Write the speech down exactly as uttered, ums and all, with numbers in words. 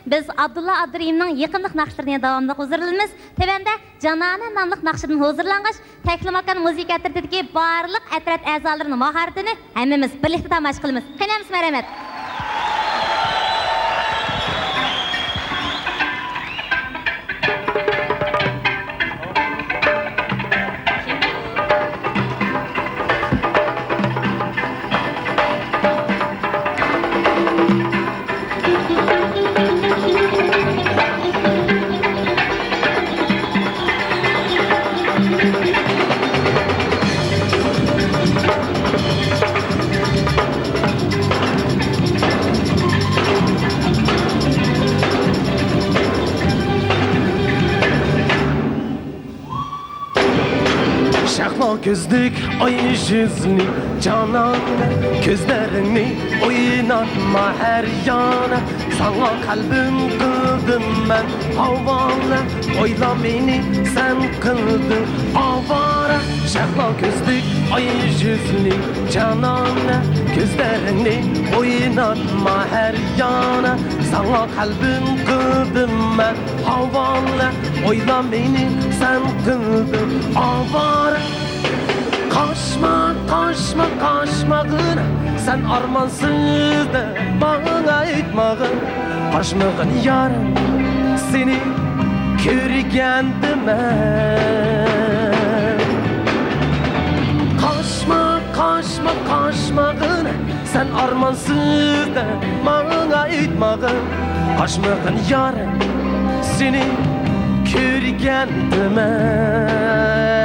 بىز ئابدۇللا ئابدۇرېھىمنىڭ يېقىملىق ناخشىلىرىنى داۋاملىق ھۇزۇرلىنىمىز. تۆۋەندە جانانە ناملىق ناخشىدىن ھۇزۇرلانغاچ، تەكلىماكان مۇزىكا ئەترىتىدىكى بارلىق ئەترەت ئەزالىرىنىڭ ماھارىتىنى ھەممىمىز بىرلىكتە تاماشا قىلىمىز. قېنى ھەممىسىمۇ مەرھەمەت. شەھلا كۆزلۈك ئاي يۈزلۈك جانان، كۆزلىرىڭنى ئويناتما ھەر يانا. ساڭا قەلبىم قىلدىم مەن ھاۋالە، ئويلا مېنى سەن قىلدىڭ ئاۋارە. شەھلا كۆزلۈك ئاي يۈزلۈك جانان، كۆزلىرىڭنى ئويناتما ھەر يانا. ساڭا قەلبىم قىلدىم مەن ھاۋالە، ئويلا مېنى سەن قىلدىڭ ئاۋارە. قاچما، قاچما، قاچمىغىن، سەن ئارمانسىز دەپ ماڭا ئېيتمىغىن. قاچمىغىن يار، سېنى كۆرگەندە مەن. قاچما، قاچما، قاچمىغىن، سەن ئارمانسىز دەپ ماڭا ئېيتمىغىن. قاچمىغىن يار، سېنى كۆرگەندە مەن.